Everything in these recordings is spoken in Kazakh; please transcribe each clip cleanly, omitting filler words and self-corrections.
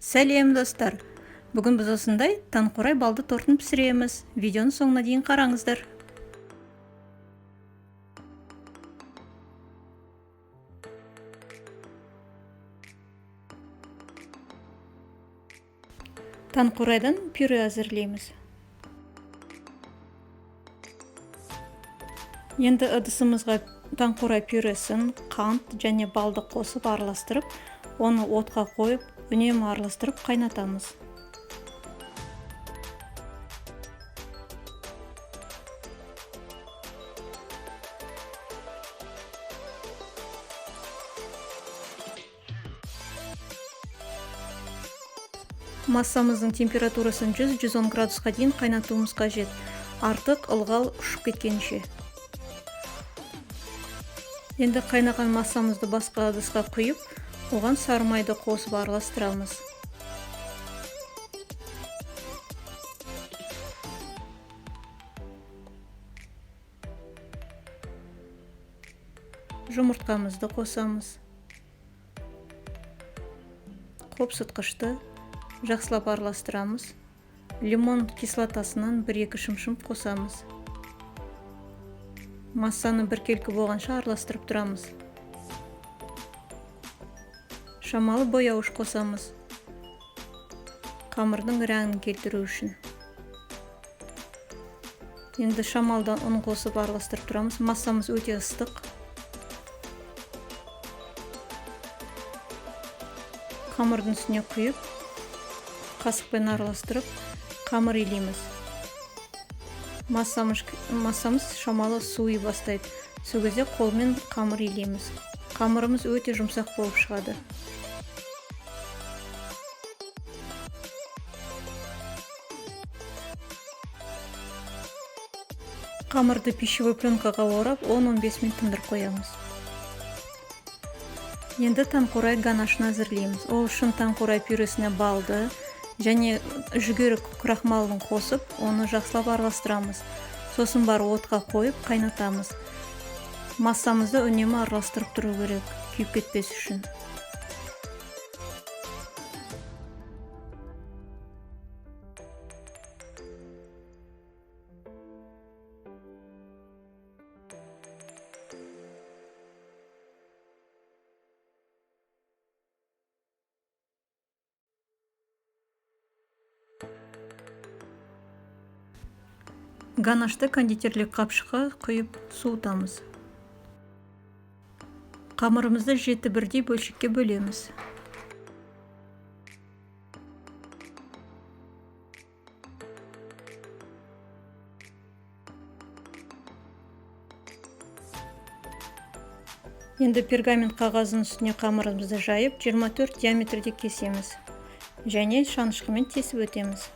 Сәлем, достар! Бүгін біз осындай таңқурай балды тортын пісіреміз. Видеоның соңына дейін қараңыздар. Таңқурайдан пюре әзірлейміз. Енді ыдысымызға таңқурай пюресін, қант және балды қосып араластырып, оны отқа қойып, үнемі араластырып қайнатамыз. Массамыздың температурасын 100-110 градусқа дейін қайнатуымыз қажет. Артық ылғал ұшып кеткенше. Енді қайнаған массамызды басқа ыдысқа құйып, оған сары майды қосып араластырамыз. Жұмыртқамызды қосамыз. Қопсытқышты жақсылап араластырамыз. Лимон кислотасынан 1-2 шымшым қосамыз. Массаны біркелкі болғанша араластырып тұрамыз. Шамалы бояуыш қосамыз. Қамырдың рәңін келтіру үшін. Енді шамалдан ұн қосып араластырып тұрамыз. Массамыз өте ыстық. Қамырдың үстіне құйып, қасықпен араластырып, қамыр илейміз. Массамыз шамалы суи бастайды. Сол кезде қолмен қамыр илейміз. Қамырымыз өте жұмсақ болып шығады. Қамырды пищевой пленкаға орап, 10-15 минут тындырып қоямыз. Енді таңқурай ганашын әзірлейміз. Ол үшін таңқурай пюресіне балды және жүгері крахмалын қосып, оны жақсылап араластырамыз. Сосын барып отқа қойып қайнатамыз. Массамызды үнемі араластырып тұру керек, күйіп кетпес үшін. Ганашты кондитерлік қапшыққа құйып суытамыз. Қамырымызды 7 бірдей бөлшекке бөлеміз. Енді пергамент қағазының үстіне қамырымызды жайып, 24 диаметрде кесеміз. Және шанышқымен тесіп өтеміз.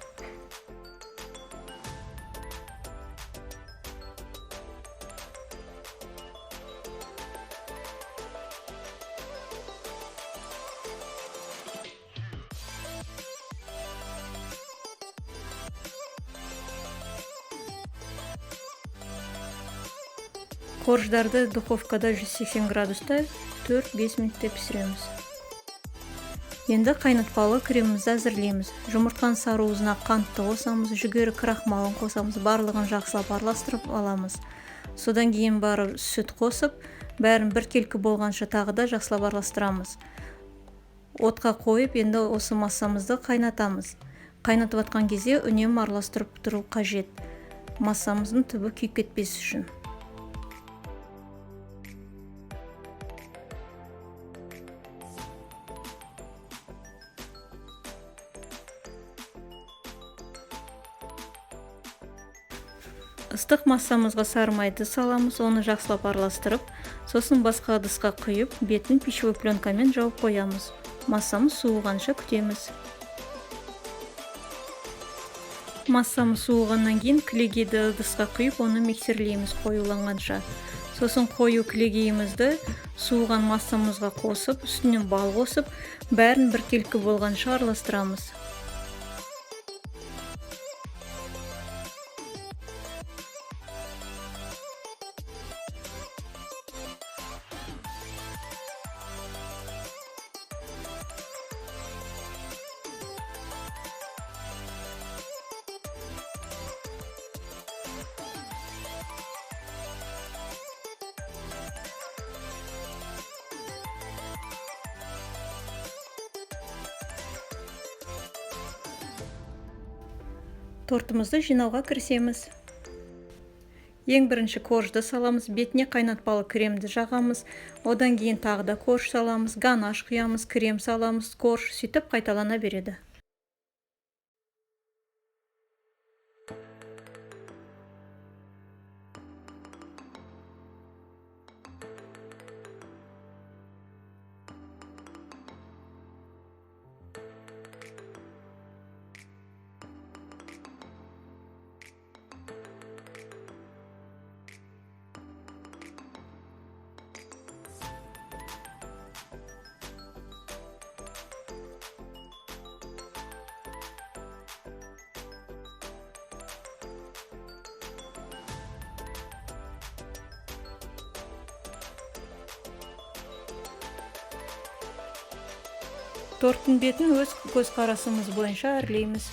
Корждарды духовкада 180 градуста 4-5 минутте пісіреміз. Енді қайнатпалы кремімізді әзірлейміз. Жұмыртқаның сары уызына қантты қосамыз, жүгері крахмалын қосамыз, барлығын жақсылап араластырып аламыз. Содан кейін барып сүт қосып, бәрін біркелкі болғанша тағы да жақсылап араластырамыз. Отқа қойып, енді осы массамызды қайнатамыз. Қайнатып жатқан кезде үнемі араластырып тұру қажет. Массамыздың түбі күйіп кетпес үшін. Ыстық массамызға сары майды саламыз, оны жақсылап араластырып, сосын басқа ыдысқа құйып, бетін пищевой пленкамен жауып қоямыз. Массамыз суығанша күтеміз. Массамыз суығаннан кейін кілегейді ыдысқа құйып, оны миксерлейміз қоюланғанша. Сосын қою кілегейімізді суыған массамызға қосып, үстінен бал қосып, бәрін біркелкі болғанша араластырамыз. Тортымызды жинауға кірісеміз. Ең бірінші коржды саламыз, бетіне қайнатпалы кремді жағамыз, одан кейін тағы да корж саламыз, ганаш құямыз, крем саламыз, корж, сөйтіп қайталана береді. Торттың бетін өз көзқарасымыз бойынша әрлейміз.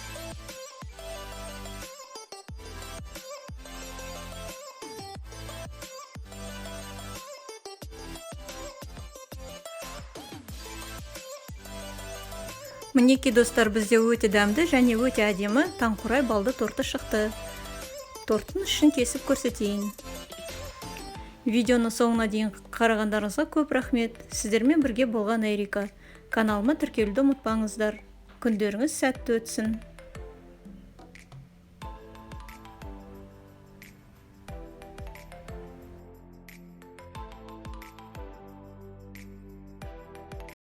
Мінекей, достар, бізде өте дәмді және өте әдемі таңқурай балды торты шықты. Торттың ішін кесіп көрсетейін. Видеоны соңына дейін қарағандарыңызға көп рахмет. Сіздермен бірге болған Эрика. Каналыма тіркелуді ұмытпаңыздар. Күндеріңіз сәтті өтсін.